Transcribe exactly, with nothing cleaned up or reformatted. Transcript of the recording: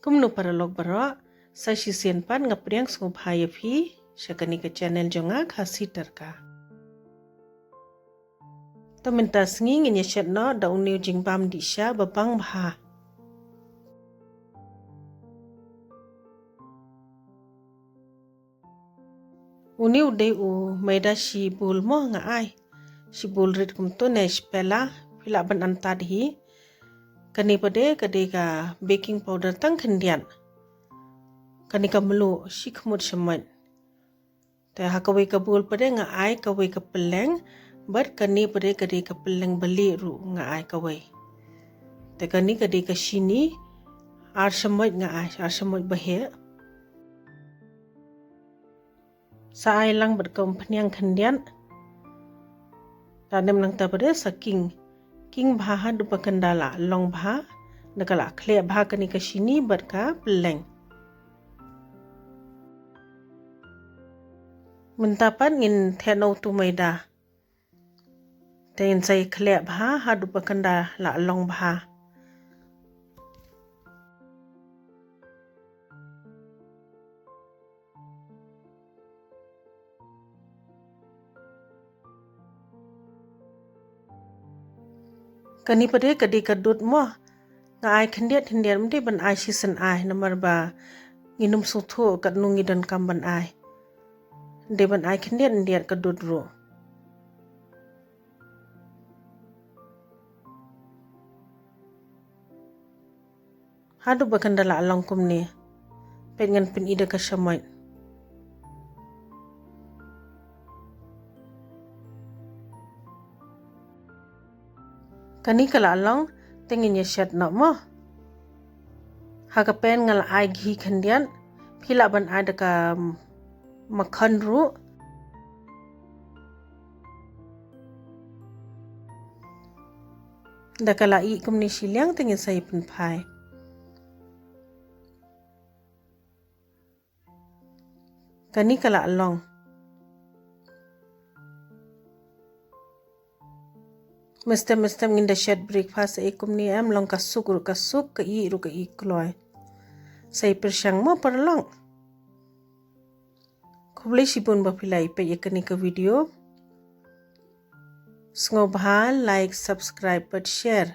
Kumno paralok baroh, sa shisien pat nga pdiang sngewbha ïa phi sha kane ka channel jong nga, Khasi Tadka. To mynta sngi ngin ïa shet noh da une u jingbam dih sha ba bang bha. Une u dei u maida shi bul mo nga ai. Shi bul rit kumto ne shi pela, phi lah ban antad hi. Kane pat de ka dei ka baking powder tang khyndiat. Kane ka mluh shi khmut shamoit. Te ha kawei ka bul pat de nga ai kawei ka pylleng, bad kane pat de ka dei ka pylleng balieh ruh nga ai kawei. Te kane ka dei ka shini, ar shamoit nga ai, ar shamoit baheh. Sa ai lang bad ka umphniang khyndiat. Da nem nangta pat de sa king. King bha haduh ba kan da la long bha. Da ka la khleh bha kane ka shini bad ka pylleng. Mynta pat ngin theh noh utu maida. Te ngin sa ïakhleh bha haduh ba kan da la long bha. Kane pat de ka dei ka dud mo. Nga ai khyndiat khyndiat, ym dei ban ai shisien ai namar ba ngin ym sngewthuh katno ngi donkam ban ai. Dei ban ai khyndiat khyndiat ka dud ruh. Haduh ba kan da la long kumne. Peit ngan pyni da ka shamoit. Kane ka la long, te ngin ïa shet noh mo. Ha ka pan nga la ai ghee khyndiat, phi lah ban ai da ka makkhan ruh. Da ka la ih kumne shiliang te ngin sa ïa pynphai. Kane ka la long. Mynstep mynstep ngin da shet breakfast ei kumne em, long ka suk ruh ka suk, ka ih ruh ka ih kloi. Sa ïa pyrshang mo paralok. Khublei shibun ba phi la ïa peit ïa kane ka video. Sngewbha like, subscribe bad share.